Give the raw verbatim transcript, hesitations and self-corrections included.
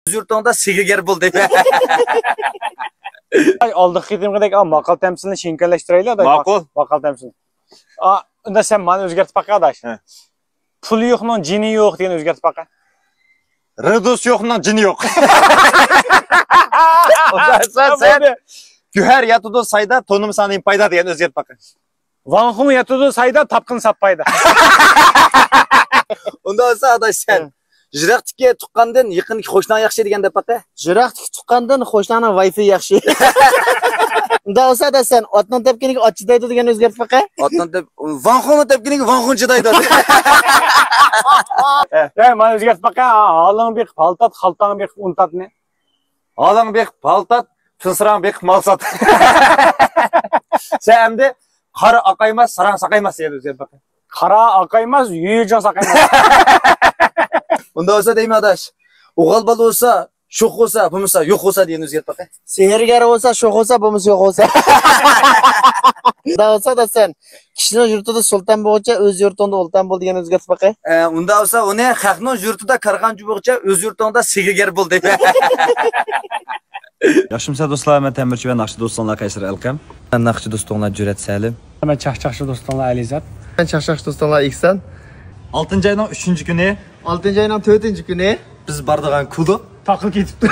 ئۆز يۇرتۇڭدا سىگىگەر بول دەيمەن. ئاي، ئالدىقى قېتىمقىدەك، ئا، ماقال تەمسىلنى شېڭكەللەشتۈرەيلى، ئاداش. ماقۇل. ماقال تەمسىلنى. ئا، ئۇندا سەن مانا ئۆزگەرتىپ باققىن، ئاداش. ھە. پۇلى يوقنىڭ جېنى يوق دېگەن ئۆزگەرتىپ باققىن. رېدوس يوقنىڭ جېنى يوق. سەن، سەن گۆھەر ياتىدۇ سايدا، تونۇمىساڭ نېمە پايدا دېگەن ئۆزگەرتىپ باققىن. ۋاڭخۇڭ ياتىدۇ سايدا، تاپقىن ساپ پايدا. ئۇنداق بولسا، ئاداش، سەن. ھە. يىراقتىكى تۇغقاندىن يېقىندىكى قوشناڭ ياخشى دېگەن دەپ باقە. يىراقتىكى تۇغقاندىن قوشناڭنىڭ ۋايفىيى ياخشى. ئۇنداق بولسا، ئاداش، سەن ئاتنىڭ تەپكىنىگە ئات چىدايدۇ دېگەن ئۆزگەرتىپ باقە. ئاتنىڭ تەپ-، ۋاڭخۇڭنىڭ تەپكىنىگە ۋاڭخۇڭ چىدايدۇ. ھە، مانا ئۆزگەرتىپ باقە. ھالىڭ بېقىپ ھال تات، خالتاڭ بېقىپ ئۇن تاتنى. ھالىڭ بېقىپ ھال تات، تۇنسىراڭ بېقىپ مال سات. سەن ئەمدى قارا ئاقايماس، ساراڭ ساقايماس دېگەن ئۆزگەرتىپ باقە. قارا ئاقايماس، يۈيۈجۈڭ ساقايماس. ئۇنداق بولسا دەيمەن ئاداش. ئوغۇل بالا بولسا، شوخ بولسا، بولمىسا، يوق بولسا دېگەن ئۆزگەرتىپ باقە. سېھىرگەر بولسا، شوخ بولسا، بولمىسا، يوق بولسا. ئۇنداق بولسا ئاداش سەن. كىشىنىڭ يۇرتىدا سۇلتان بولغۇچە، ئۆز يۇرتۇڭدا ئۇلتان بول دېگەن ئۆزگەرتىپ باقە. ئە، ئۇنداق بولسا ئۇنى خەقنىڭ يۇرتىدا كارخانىچى بولغۇچە، ئۆز يۇرتۇڭدا سىگىگەر بول دەيمەن. ياخشىمۇسىلەر دوستلار، مەن تەمىرچى ۋە ناخشا دوستۇڭلار قەيسەر ئەلقەم. مەن ناخشا دوستۇڭلار جۈرئەت سەلىم. مەن چاقچاقچى دوستۇڭلار ئەلىزات. مەن چاقچاقچى دوستۇڭلار ئېھسان. ئالتىنچى ئاينىڭ ئۈچىنچى كۈنى. ئالتىنچى ئاينىڭ تۆتىنچى كۈنى. بىز بارىدىغان كۇلۇب. تاقىل كېتىپتۇ.